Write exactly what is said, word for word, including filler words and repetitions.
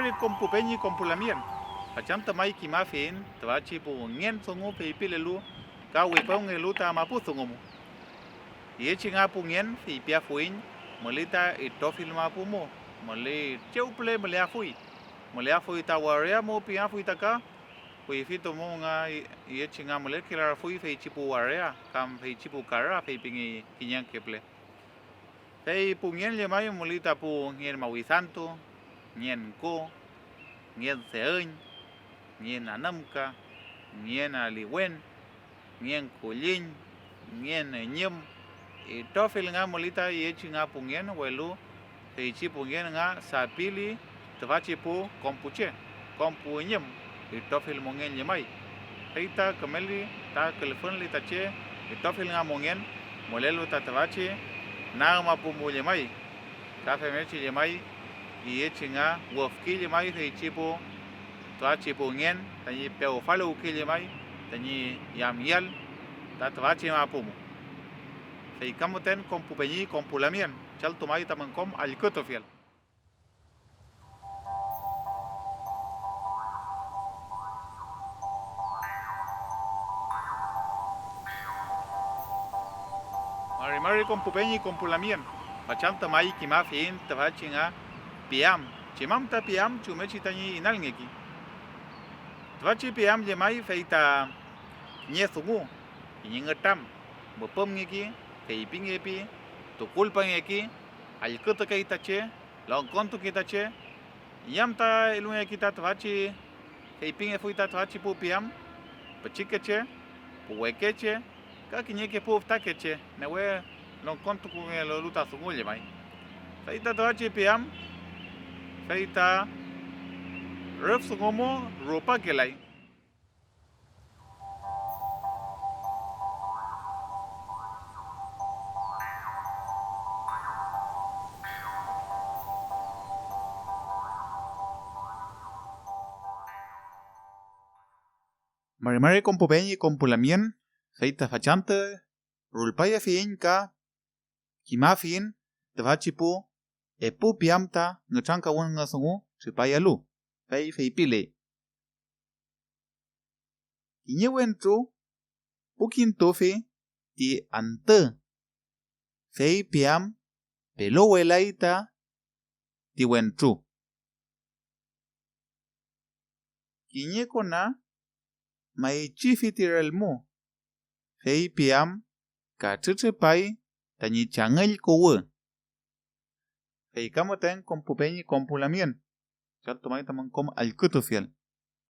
Kom pu peñi, kom pu lamngen, fachantü may kimafiyiñ tüfachi pu ngen dungu feypilelu ka wipawngelu ta mapu dungu mu. Tiyechi nga pu ngen feypiafuiñ müley ta itrofill mapu mu, müley chew püle müleafuy, müleafuy ta waria mu piafuy ta ka, kuyfi domo nga tiyechi nga mülekelafuy feychi pu waria kam feychi pu kara feypingey kiñeke püle. Fey pu ngen llemay müley ta pu ngen mawisantu, ngen ko, ngen deüñ, ngen anümka, ngen aliwen, ngen kulliñ, ngen üñüm, itrofill nga müley ta yechi nga pu ngen, welu feychi pu ngen nga sapili tüfachi pu kom pu che, kom pu üñüm, itrofill mongen llemay. Fey ta kümeli ta külfünli ta che itrofill nga mongen mülelu ta tüfachi nag mapu mu llemay, ka femngechi llemay, iyechi nga wüfki llemay feychi pu tüfachi pu ngen tañi pewfaluwki llemay tañi yamyal ta tüfachi mapu mu. Fey ka müten kom pu peñi, kom pu lamngen, chaltumay tamün kom allkütufiel. Mari mari kom pu peñi, kom pu lamngen, fachantü may kimafiyiñ tüfachi nga piam. ¿Chem am ta piam? Chumngechi tañi inalngeki. Tüfachi piam llemay fey ta kiñe dungu, kiñe ngütram, müpümngeki, feypingepi, tukulpangeki, allkütukey ta che, longkontukey ta che. ¿Iney am ta elungeki ta tüfachi, feypingefuy ta tüfachi pu piam? Pichikeche, pu wekeche, ka kiñeke pu fütakeche newe longkontukungelu ta dungu llemay. Fey ta tüfachi piam, fey ta rüf dungu mu rupakelay. Mari mari kom pu peñi, kom pu lamngen, fey ta fachantü rulpayafiyiñ ka kimafiyiñ tüfachi pu epu piam ta ngütramkawün nga dungu tripayalu, fey feypiley: Kiñe wentru pukintufi ti antü, fey piam pelowelay ta ti wentru. Kiñe kona maychifi ti relmu, fey piam katrütripay tañi changüll kuwü. Fey ka müten kom pu peñi, kom pu lamngen, chaltumay tamün kom allkütufiel.